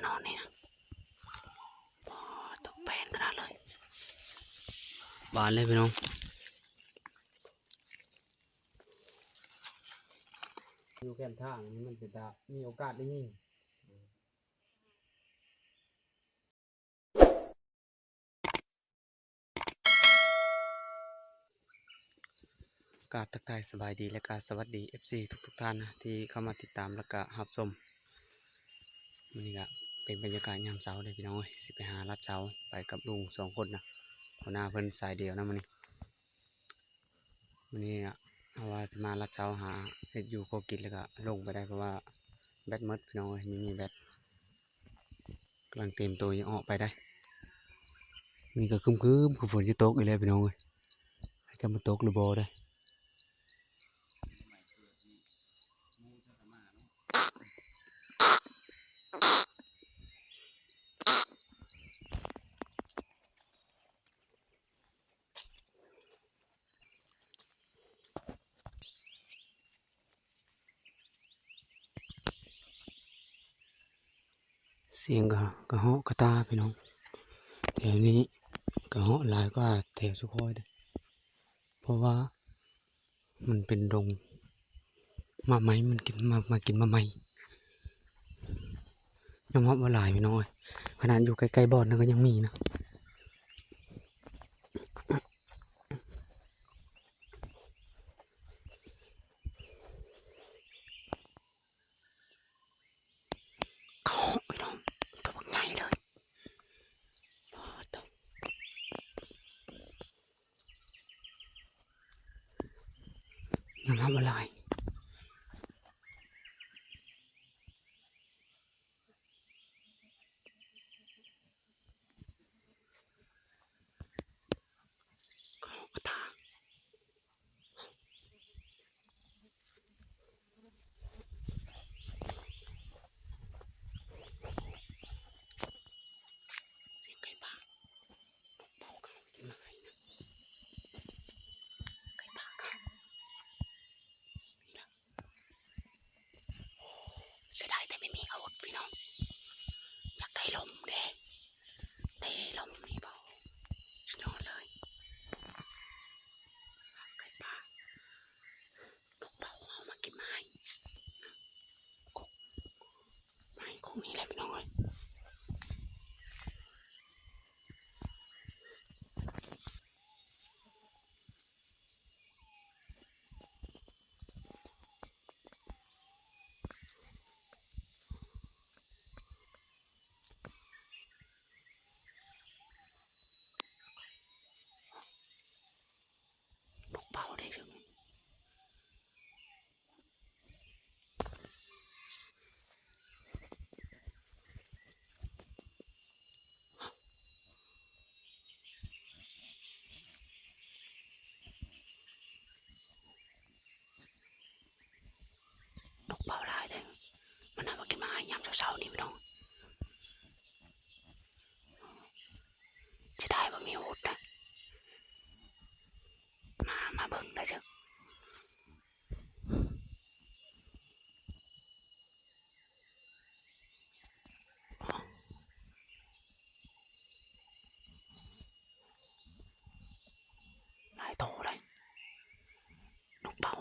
ນອນນີ້ນະ ປາດ ຕົກແປນຂະໜາດເລີຍ ບານເລີຍພີ່ນ້ອງ. ຢູ່ແຄມທາງນີ້ມັນເປັນຕາມີໂອກາດໄດ້ຍິງ. ກາບທັກທາຍສະບາຍດີ ແລະກະສະຫວັດດີ ເອັຟຊີ ທຸກໆທ່ານນະ ທີ່ເຂົ້າມາຕິດຕາມ ແລະກະຮັບຊົມ. ມື້ນີ້ກະເປັນບັນຍາກາດຍາມເຊົ້າເດ້ພີ່ນ້ອງເອີຍ ຊິໄປຫາລັດເຊົາ ໄປກັບລຸງສອງຄົນນະ ຫົວໜ້າເພິ່ນສາຍດຽວນະມື້ນີ້. ມື້ນີ້ອະ ເຮົາວ່າຊິມາລັດເຊົາຫາເຮັດຢູ່ພໍກິນ ແລ້ວກະລົງໄປໄດ້ ເພາະວ່າແບັດໝົດພີ່ນ້ອງເອີຍ ມີແບັດ ກຳລັງເຕຍມໂຕຈະອອກໄປໄດ້. ນີ້ກະຄຶ້ມໆ ຄືຝົນຈະຕົກອີກແລ້ວພີ່ນ້ອງເອີຍ ຈັກມັນຕົກຫຼືບໍ່ເດ້. ສຽງກະ ກະເຫາະກະຕ່າພີ່ນ້ອງ ແຖວນີ້ກະເຫາະຫຼາຍກວ່າແຖວສຸຂ້ອຍເດ້ ເພາະວ່າມັນເປັນດົງໝາກໄມ້ ມັນກິນ ມາ ມາກິນໝາກໄມ້. ຍອມຮັບວ່າຫຼາຍພີ່ນ້ອງເອີຍ ຂະໜາດຢູ່ໃກ້ໆບ່ອນນັ້ນກະຍັງມີນະ. ເຂົາ ພີ່ນ້ອງ ໂຕບັກໃຫຍ່ເລີຍ ປາດໂທ້ ຍອມຮັບວ່າຫຼາຍ. ເຂົາກະຕາ ສຽງໄກ່ປ່າ ນົກເປົ້າກະກິນໝາກໄມ້ນະ ໄກ່ປ່າກະ ເສຍດາຍແຕ່ບໍ່ມີອາວຸດພີ່ນ້ອງ ຢາກໄດ້ລົມເດ້ ໄດ້ລົມນີ້ບໍ່ ສຸດຍອດເລີຍ ໄກ່ປ່າ ນົກເປົ້າເອົາມາກິນໝາກໄມ້ ກົກ ໝາກໄມ້ກົກນີ້ແຫຼະພີ່ນ້ອງເອີຍ. ນົກເປົ້າໄດ້ເຖິງ ນົກເປົ້າຫຼາຍເດ້ ມັນຫາມາກິນໝາກໄມ້ຍາມເຊົ້າໆນີ້ພີ່ນ້ອງ ເສຍດາຍບໍ່ມີອາວຸດນະ ມາ ມາເບິ່ງໄດ້ເຊີ. ຫຼາຍໂຕເດ້ ນົກເປົ້າ.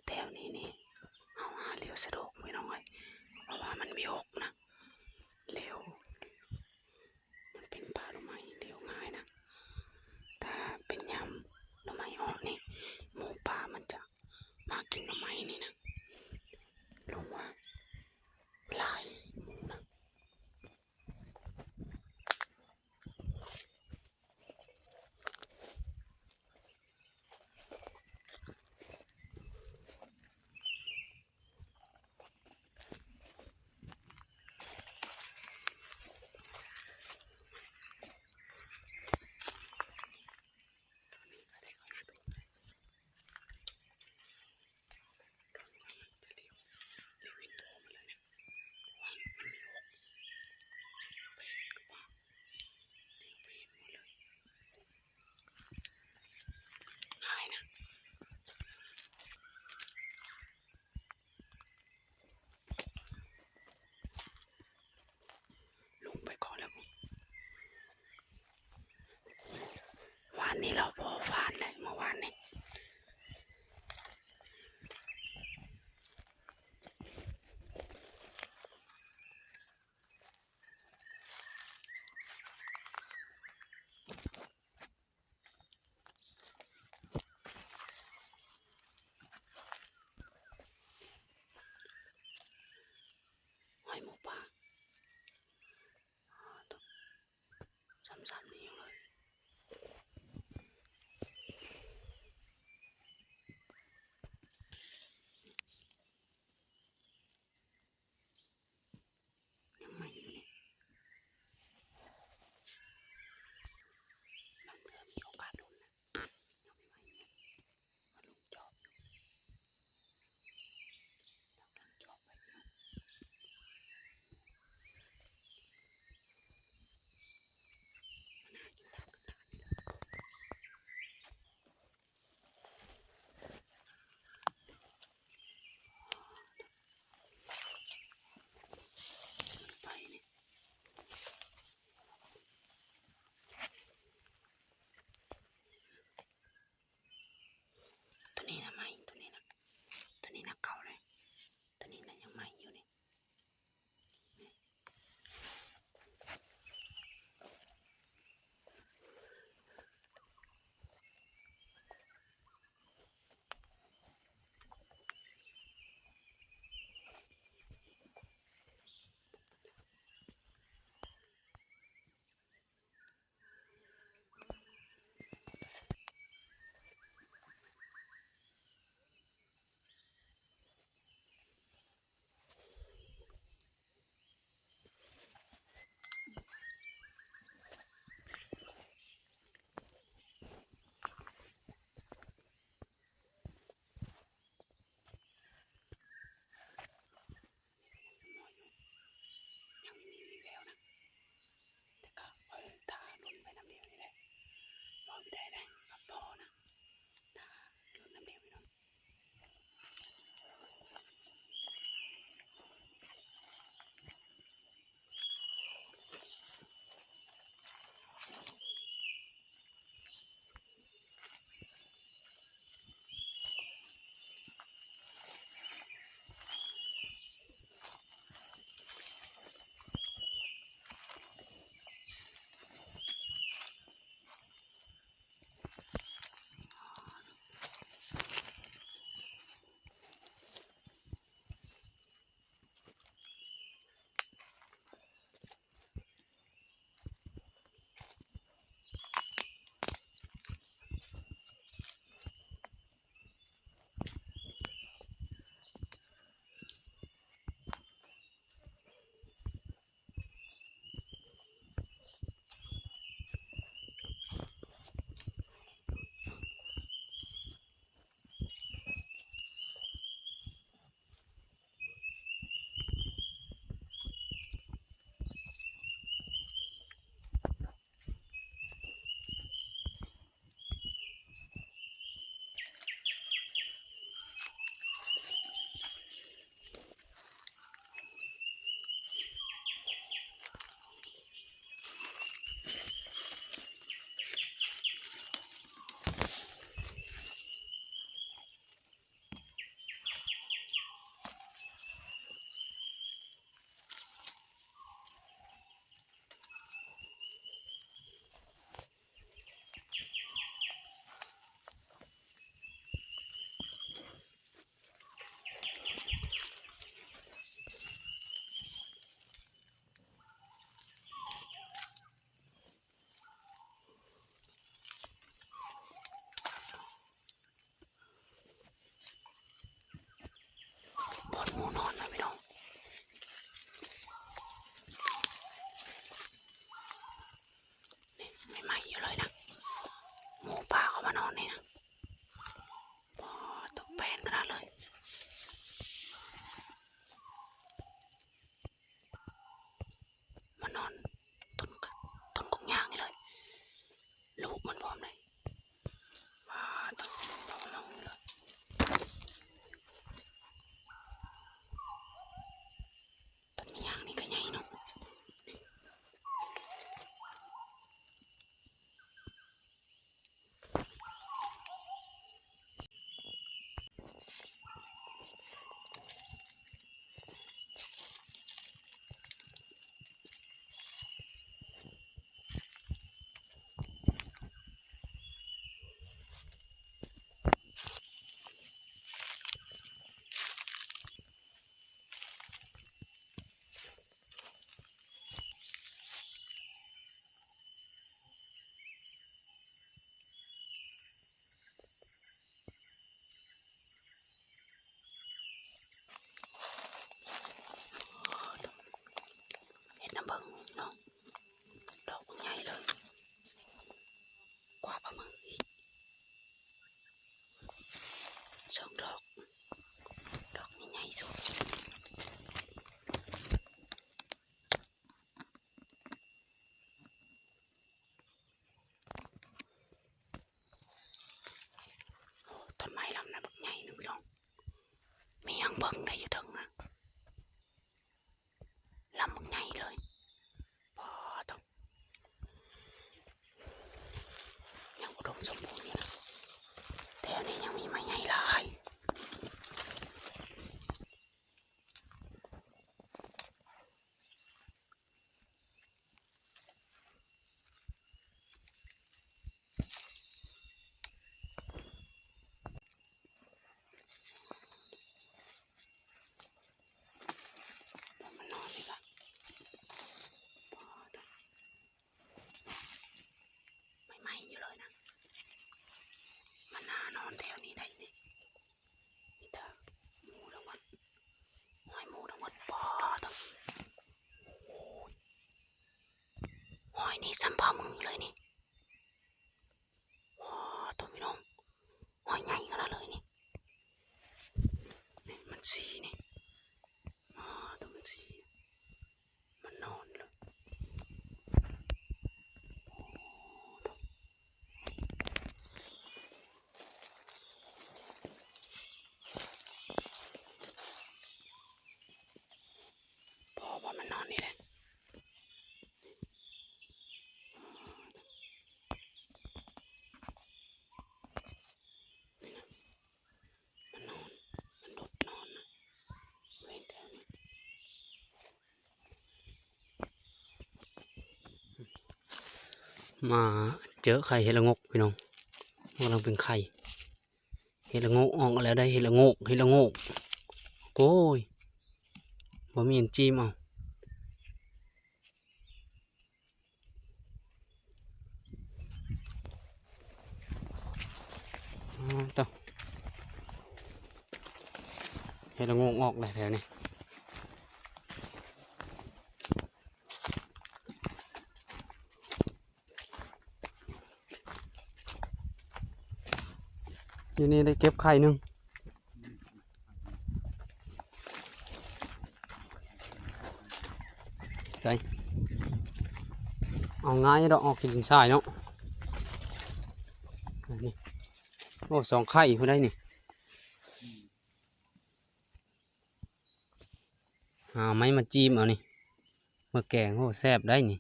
ແຖວນີ້ນີ້ ເຮົາຫາຫຼຽວສະດວກພີ່ນ້ອງເອີຍ ເພາະວ່າມັນມີຫົກນະ ຫຼຽວ ມັນເປັນປ່າໜໍ່ໄມ້ ຫຼຽວງ່າຍນະ ຖ້າເປັນຍາມໜໍ່ໄມ້ອອກນີ້ ໝູປ່າມັນຈະມາກິນໜໍ່ໄມ້ນີ້ນະ ລົງວ່າຫຼາຍໝູນະ. ເ ວານເດ້ ເມື່ອວານນີ້. ຫອຍໝູປ່າ ສາມ ສາມ ນິ້ວເລີຍ. ຍັງໃໝ່ຢູ່ນີ້ ບາງເທື່ອມີໂອກາດໂດນນະ ຍັງໃໝ່ໆຢູ່ ມາລົງຈອບ ລອງຈອບໄປເນາະ ມັນຫາກິນຕາມກະຕານີ້ແຫຼະ. ໄປນີ້ ໂຕນີ້ນະໃໝ່ ໂຕນີ້ນະ ໂຕນີ້ນະເກົ່າເລີຍ ໂຕນີ້ນະຍັງໃໝ່ຢູ່ນີ້. ຍັງມີແວວນະ ແຕ່ກະຂ້ອຍຖ້າລຸ້ນໄປນຳເດວນີ້ແຫຼະ ເວົ້າຢູ່ໄດ້ນະ ກັບພໍ່ນະ ຖ້າລຸ້ນນຳເດວພີ່ນ້ອງ. ບ່ອນໝູນອນນະພີ່ນ້ອງ ນີ້ໃໝ່ໆຢູ່ເລີຍນະ ໝູປ່າເຂົ້າມານອນນີ້ນະ ປາດໂທ້ ແປນຂະໜາດເລີຍ. ມານອນຕົ້ນ ຕົ້ນກົກຫຍ້ານີ້ເລີຍ ລູກມັນພ້ອມເລີຍ ປາດໂທ້ ມານອນນີ້ເລີຍ. ໂອ້ ຕົ້ນໄມ້ລຳນັ້ນບັກໃຫຍ່ໜຶ່ງພີ່ນ້ອງ ມີຫຍັງເບິ່ງໄດ້ຢູ່ເທິງນະ ລຳບັກໃຫຍ່ເລີຍ ປາດໂທ້ ຍັງອຸດົມສົມບູນຢູ່ນະ ແຖວນີ້ຍັງມີໄມ້ໃຫຍ່ຫຼາຍ. ມັນນອນນີ້ລະ ປາດໂທ້ ໃໝ່ໆຢູ່ເລີຍນະ ມັນຫານອນແຖວນີ້ໄດ້ນີ້ ມີແຕ່ໝູທັງໝົດ ຫ້ອຍໝູທັງໝົດ ປາດໂທ້ ໂອ້ຍ ຫ້ອຍນີ້ສ່ຳຝ່າມືເລີຍນີ້ ປາດໂທ້ ພີ່ນ້ອງ ຫ້ອຍໃຫຍ່ຂະໜາດເລີຍນີ້. ນີ້ມັນຊີນີ້ ອາ ໂຕມັນຊີ ມັນນອນເລີຍ ພໍບໍ່ ມັນນອນນີ້ແຫຼະ. ນີ້ນະ ມັນນອນ ມັນໂດດນອນນະ ເຫັນແຖວນີ້ ມາເຈີໄຂ່ເຫັດລະໂງກພີ່ນ້ອງ ກຳລັງເປັນໄຂ່ ເຫັດລະໂງກອອກແລ້ວໄດ໋ ເຫັດລະໂງກ ເຫັດລະໂງກ ໂອ້ຍ ບໍ່ມີອັນຈີ້ມເອົາ. ອໍ ເຕົາະ ເຫັດລະໂງກອອກແລ້ວແຖວນີ້ ຢູ່ນີ້ໄດ້ເກັບໄຂ່ໜຶ່ງ. ໃສ່ ເອົາງ່າຍດອກ ອອກຂີ້ດິນຊາຍເນາະ ນີ້ ໂອ້ ສອງໄຂ່ພຸ້ນໄດ໋ນີ້ ຫາໄມ້ມາຈີ້ມເອົານີ້ ມາແກງ ໂອ້ ແຊບໄດ໋ນີ້.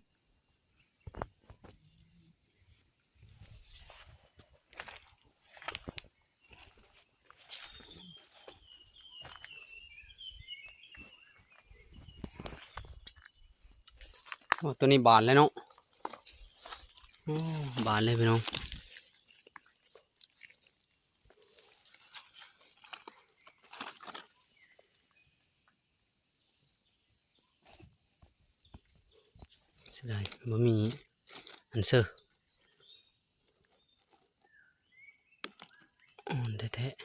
ໂອ້ ໂຕນີ້ບານແລ້ວເນາະ ໂອ້ ບານເລີຍພີ່ນ້ອງ ເສຍດາຍບໍ່ມີອັນເຊີ ອ່ອນແທ້ໆ.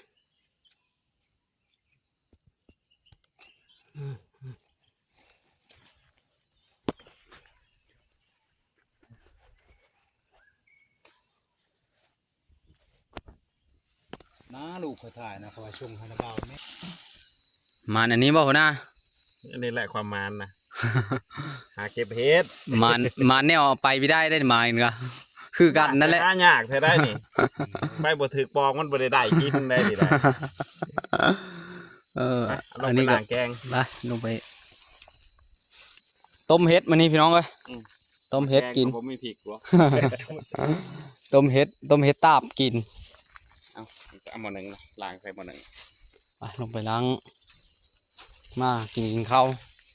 ນາ ລູກຂ້ອຍຖ່າຍນະ ເຂົາວ່າສົ່ງໃຫ້ນະບ່າວແດ່. ມານອັນນີ້ບໍ່ຫົວໜ້າ? ອັນນີ້ແຫຼະຄວາມມານນະ ຫາເກັບເຫັດ ມານ ມານແນວໄປບໍ່ໄດ້ເດ້ ມານກໍຄືກັນນັ້ນແຫຼະ ຫາຍາກແທ້ໄດ໋ນີ້ ໄປບໍ່ຖືກປອງມັນບໍ່ໄດ້ໄດ້ກິນໄດ໋ນີ້ນະ. ເອີ ອັນນີ້ກໍ ໄປລ້າງແກງ ໄປ ລົງໄປຕົ້ມເຫັດມື້ນີ້ພີ່ນ້ອງເອີຍ ອືມ ຕົ້ມເຫັດກິນ ແກງກໍບໍ່ມີພິກບໍ ຕົ້ມເຫັດ ຕົ້ມເຫັດຕາບກິນ ເອົາ ເອົາໝໍ້ໜຶ່ງ ລ້າງໃສ່ໝໍ້ໜຶ່ງ ໄປ ລົງໄປລ້າງ ມາກິນເຂົ້າ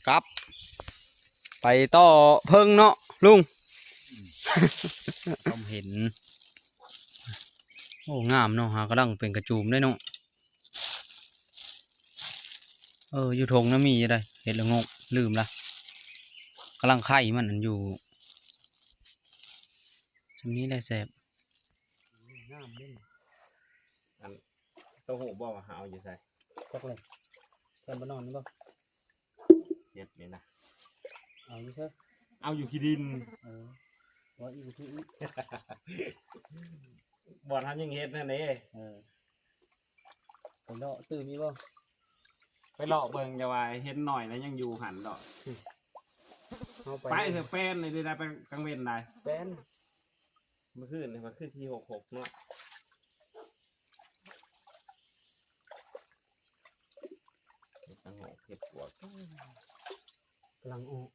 ກັບ ໄປຕໍ່ເພິ່ງເນາະລຸງ ອືມ ຕ້ອງເຫັນ ໂອ້ ງາມເນາະ ຫາກຳລັງເປັນກະຈູມເດ້ເນາະ ເອີ ຢູ່ທົ່ງນະມີຢູ່ໃດ ເຫັດລະໂງກ ລືມລະ ກຳລັງໄຂ່ມັນຢູ່ ຊ່ຳນີ້ແຫຼະແຊບ ງາມເດ້ ອັນ ໂຕຮູ້ບໍ່ວ່າເຮົາເອົາຢູ່ໃສ? ຈັກແຫຼະ ແຕ່ບໍ່ນອນນີ້ບໍ່? ເຮັດນີ້ນະ ເອົາຢູ່ໃສ? ເອົາຢູ່ຂີ້ດິນ ເອີ ບໍ່ອີກທີ່ອີກ ບ່ອນເຮົາຍັງເຮັດນັ້ນເດ້ ເອີ ໄປເລາະຕື່ມອີກບໍ່? ໄປເລາະເບິ່ງ ຢ່າວ່າເຫັນໜ້ອຍນະ ຍັງຢູ່ຫັ້ນດອກ. ເຮົາໄປ ໄປເຖາະ ແປນນີ້ໄດ້ ໄປກາງເວັນໄດ້ ແປນ. ມື້ຄືນນີ້ ມື້ຄືນທີຫົກຫົກເນາະ ເຮັດລະໂງກ ເຮັດປວກ ກຳລັງອອກ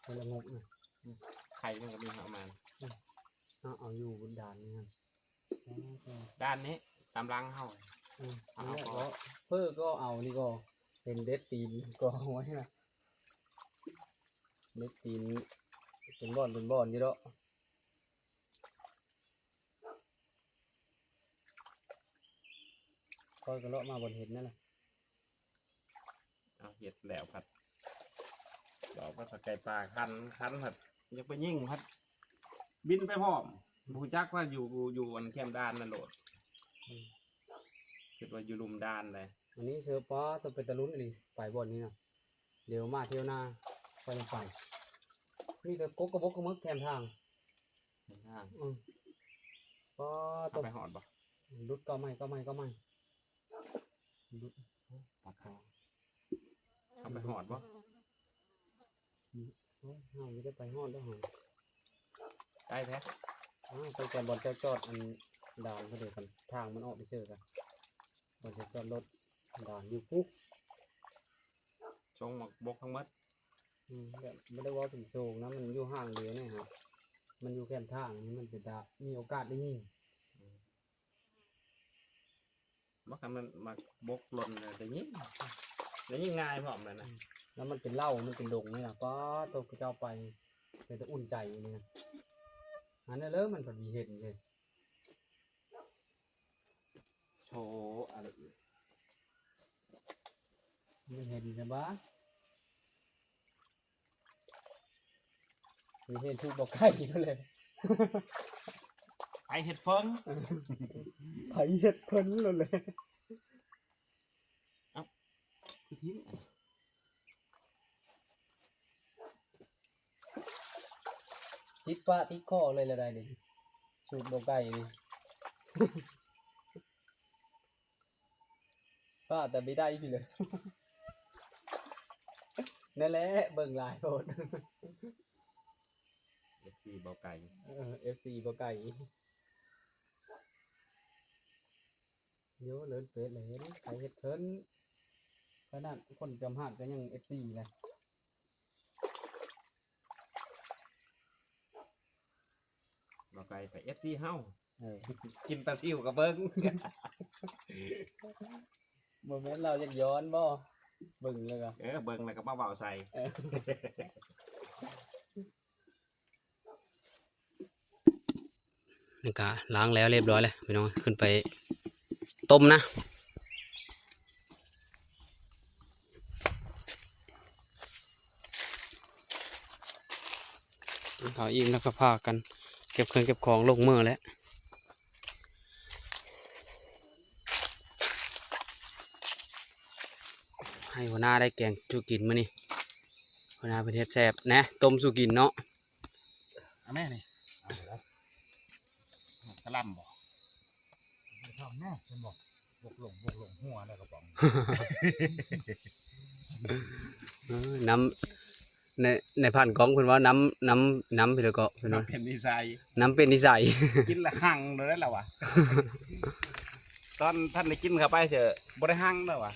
ເຮັດລະໂງກນະ. ອືມ ໄຂ່ມັນກໍມີປະມານ ອືມ ເຮົາເອົາຢູ່ດ່ານນີ້ຫັ້ນ ດ່ານນີ້ຕາມຫຼັງເຮົາ. ອືມ ເອົາ ນີ້ກໍເພິ່ນກໍເອົາ ນີ້ກໍເຫັນເດັດຕີນກໍຫວຍນະ ເດັດຕີນເປັນບ່ອນເປັນບ່ອນຢູ່ດອກ. ຂ້ອຍກໍເລາະມາບ່ອນເຫັນນັ້ນແຫຼະ. ເອົາ ເຮັດແລ້ວພັດ ບອກວ່າເຂົ້າໃຈປາກ ຄັນ ຄັນພັດ ຢາກໄປຍິງພັດ ບິນໄປພ້ອມ ບໍ່ຮູ້ຈັກວ່າຢູ່ ຢູ່ອັນແຄມດ່ານນັ້ນໂລດ. ອືມ ຄິດວ່າຢູ່ລຸ່ມດ່ານໃດ໋. ອັນນີ້ເສືອປາ ຕ້ອງເປັນຕາລຸ້ນອີ່ຫຼີ ໄປບ່ອນນີ້ນະ ດຽວມາທ່ຽວໜ້າ ຂ້ອຍຍັງໄປ. ມີແຕ່ກົກກະບົກກະເໝິກແຄມທາງ ແຄມທາງ. ອືມ ປາ ເຮົາໄປຮອດບໍ່? ຫຼຸດ ເກົ້າໄມ້ ເກົ້າໄມ້ ເກົ້າໄມ້ ຫຼຸດ. ໂອ້ ປາຄາ ເຮົາໄປຮອດບໍ່? ອືມ ໂອ້ ເຮົາມີແຕ່ໄປຮອດແລ້ວຫັ້ນ ໄກແທ້. ອ້າວ ຕັ້ງແຕ່ບ່ອນເຈົ້າຈອດ ອັນດ່ານ ເຂົາເດີກັນ ທາງມັນອອກໄປເຊີກັນ ບ່ອນເຈົ້າຈອດລົດ ດ່ານຢູ່ພຸ້ນ ຊົງໝາກບົກທັງໝົດ. ອືມ ແບບບໍ່ໄດ້ເວົ້າເຖິງໂຊງນະ ມັນຢູ່ຫ່າງເດີນີ້ຫັ້ນ ມັນຢູ່ແຄມທາງນີ້ ມັນເປັນຕາມີໂອກາດໄດ້ຍິງ. ອືມ ບໍ່ ຄັນມັນໝາກບົກຫຼົ່ນນະ ໄດ້ຍິງ ໄດ້ຍິງງ່າຍພ້ອມແຫຼະນະ. ອືມ ແລ້ວມັນເປັນເຫຼົ່າ ມັນເປັນດົງນີ້ນະ ປາດໂທ້ ເຂົາເຈົ້າໄປ ເປັນຕາອຸ່ນໃຈນີ້ນະ. ອັນນັ້ນເລີ ມັນກໍມີເຫັນເດ້ ໂທ້ ອັນ ມັນເຫັນແຕ່ວ່າ ມີເຫັນຖືກບໍ່ໄກ່ນັ້ນແຫຼະ ໄປເຮັດເຜິ້ງ ໄປເຮັດເພິ່ນໂລດແຫຼະ. ເອົ້າ ຄືຖິ້ມ ຕິດປາກຕິດຄໍເລີຍລະໄດ໋ນີ້ ສູດບໍ່ໄກ່ນີ້ ປາກແຕ່ບໍ່ໄດ້ພີ້ເລີຍ ນັ້ນແຫຼະ ເບິ່ງຫຼາຍໂພດ. ເອັຟຊີບໍ່ໄກ່ ເອີ ເອັຟຊີບໍ່ໄກ່ ໂຍ ເລີນເຟສແລ້ວ ເຫັນໃຜເຮັດເພິ່ນ ຂະໜາດຄົນຈອມຫາດກໍຍັງເອັຟຊີແຫຼະ. ບໍ່ໄກ່ໄປເອັຟຊີເຮົາ ເອີ ກິນປາຊິວກໍເບິ່ງ ບໍ່ແມ່ນລາວຢາກຍ້ອນບໍ່? ເບິ່ງແລ້ວກໍ ເອີ ເບິ່ງແລ້ວກໍມາເວົ້າໃສ່ ເອີ. ນີ້ກະລ້າງແລ້ວຮຽບຮ້ອຍແລ້ວພີ່ນ້ອງ ຂຶ້ນໄປຕົ້ມນະ ກິນເຂົ້າອີ່ມແລ້ວກໍພາກັນເກັບເຄື່ອງເກັບຂອງລົງເມືອແລ້ວ. ໃຫ້ຫົວໜ້າໄດ້ແກງສູ່ກິນມື້ນີ້ ຫົວໜ້າເພິ່ນເຮັດແຊບແນະ ຕົ້ມສູ່ກິນເນາະ. ເອົາແມ່ນີ້ ເອົາແລ້ວ ກະຫຼ່ຳບໍ່? ໄປທຳແມ່ເພິ່ນບອກ ບົກລົງ ບົກລົງ ຫົວໃນກະປ໋ອງ ເອີ ນ້ຳ ໃນ ໃນຜ່ານກ້ອງເພິ່ນວ່ານ້ຳ ນ້ຳ ນ້ຳເພິ່ນລະເກາະ ເພິ່ນວ່າ ນ້ຳເປັນນິໄສ ນ້ຳເປັນນິໄສ ກິນລະຮັ່ງໂລດແຫຼະລາວວ່າ ຕອນທັນໄດ້ກິນເຂົ້າໄປເທື່ອ ບໍ່ໄດ້ຮັ່ງແລ້ວວ່າ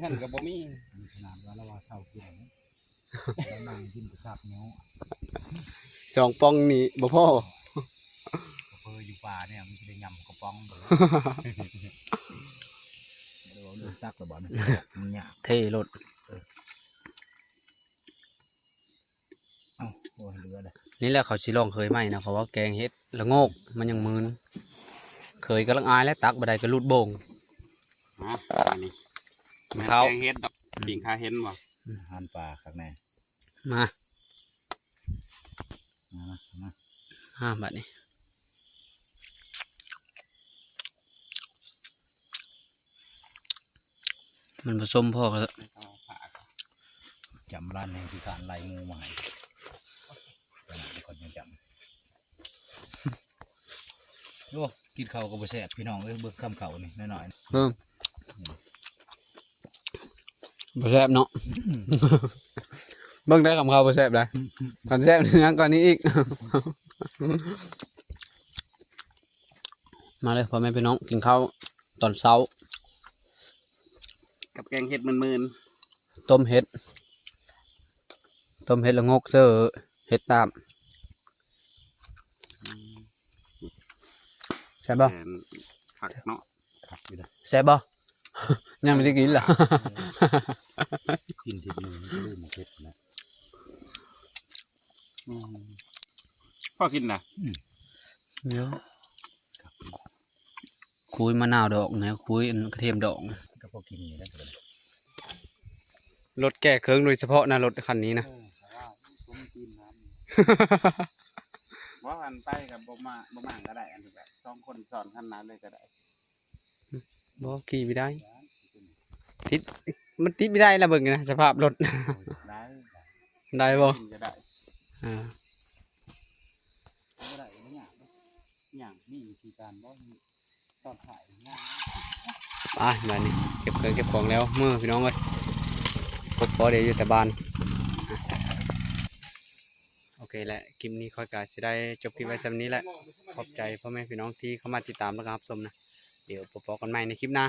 ຫັ້ນກໍບໍ່ມີ ຂະໜາດວ່າລາວວ່າເຊົາກິນ ແລ້ວນັ່ງກິນກໍຄັກເນາະ ສອງປ່ອງນີ້ບໍ່ພໍ ເຜີຢູ່ປ່ານີ້ມັນຊິໄດ້ຫຍ້ຳກະປ໋ອງເລີຍ ບໍ່ໄດ້ເວົ້າເລື່ອງຕັກລະບາດນີ້ ມັນຍາກ ເທໂລດ ເອີ. ເອົ້າ ໂອ້ຍ ເຫຼືອເດ້ ນີ້ແຫຼະເຂົາຊິລອງເຄີຍໃໝ່ນະ ເຂົາວ່າແກງເຫັດລະໂງກ ມັນຍັງມື່ນ ເຄີຍກຳລັງອາຍແລ້ວ ຕັກບໍ່ໄດ້ກໍຫຼຸດໂບ່ງ ຮະ ອັນນີ້ ແມ່ນເຂົ້າ ແກງເຫັດດອກ ອືມ ປີ້ງຄາເຫັນບໍ່? ອືມ ອາຫານປ່າຄັກແນ່ ມາ ມາ ມາ ມາ ບາດນີ້ ມັນບໍ່ສົ້ມພໍກໍ ຈຳຮ້ານແຫ່ງທີ່ການໄລ່ໝູມາໃຫ້ ກ່ອນຍັງຈຳ ໂອ້ ກິນເຂົ້າກໍບໍ່ແຊບພີ່ນ້ອງເອີຍ ເບິ່ງຄຳເຂົ້ານີ້ນ້ອຍໆ ເບິ່ງ ອືມ ອືມ. ບໍ່ແຊບເນາະ. ເບິ່ງໄດ້ຄຳເຂົ້າບໍ່ແຊບໄດ໋. ຄັນແຊບຍັງກວ່ານີ້ອີກ. ມາເດີພໍ່ແມ່ພີ່ນ້ອງ ກິນເຂົ້າຕອນເຊົ້າ ກັບແກງເຫັດມື່ນໆ ຕົ້ມເຫັດ ຕົ້ມເຫັດລະງົກເຊີ ເຫັດຕາບ. ແຊບບໍ່? ແມ່ນ ຄັກເນາະ. ຄັກຢູ່ເດ້. ແຊບບໍ່? ຍັງບໍ່ໄດ້ກິນລະ. ກິນທິດໜຶ່ງມັນກໍລືມເຜັດນະ. ອືມ ພໍກິນນະ. ອືມ ເນາະ. ຄຸຍມະນາວດອງນະ ຄຸຍອັນກະທຽມດອງ ກໍພໍກິນຢູ່ນະ. ລົດແກ້ເຄິ່ງໂດຍສະເພາະນະ ລົດຄັນນີ້ນະ. ເອີ ແຕ່ວ່າສົມຕີນນະ. ບໍ່ ອັນໄປກໍບໍ່ມາ ບໍ່ມາກໍໄດ້ ອັນແບບສອງຄົນຊ້ອນຄັນໜ້າເລີຍກໍໄດ້. ບໍ່ ຂີ່ບໍ່ໄດ້ ຕິດ ມັນຕິດບໍ່ໄດ້ລະ ເບິ່ງນະ ສະພາບລົດ. ໄດ້ ໄດ້ບໍ່? ກິນກໍໄດ້. ອ່າ ບໍ່ໄດ້ ບໍ່ຍາກເດ້. ຍາກ ມີວິທີການບໍ່? ຕອນຖ່າຍຍາກ. ໄປ ບາດນີ້ເກັບເຄື່ອງເກັບຂອງແລ້ວ ເມືອພີ່ນ້ອງເອີຍ. ພົບພໍໄດ້ຢູ່ແຕ່ບ້ານ. ໂອເຄແຫຼະ ຄລິບນີ້ຂ້ອຍກໍຊິໄດ້ຈົບຄລິບໄວ້ສ່ຳນີ້ແຫຼະ. ຂອບໃຈພໍ່ແມ່ພີ່ນ້ອງທີ່ເຂົ້າມາຕິດຕາມ ແລ້ວກໍຮັບຊົມນະ. ດຽວພົບພໍກັນໃໝ່ໃນຄລິບໜ້າ.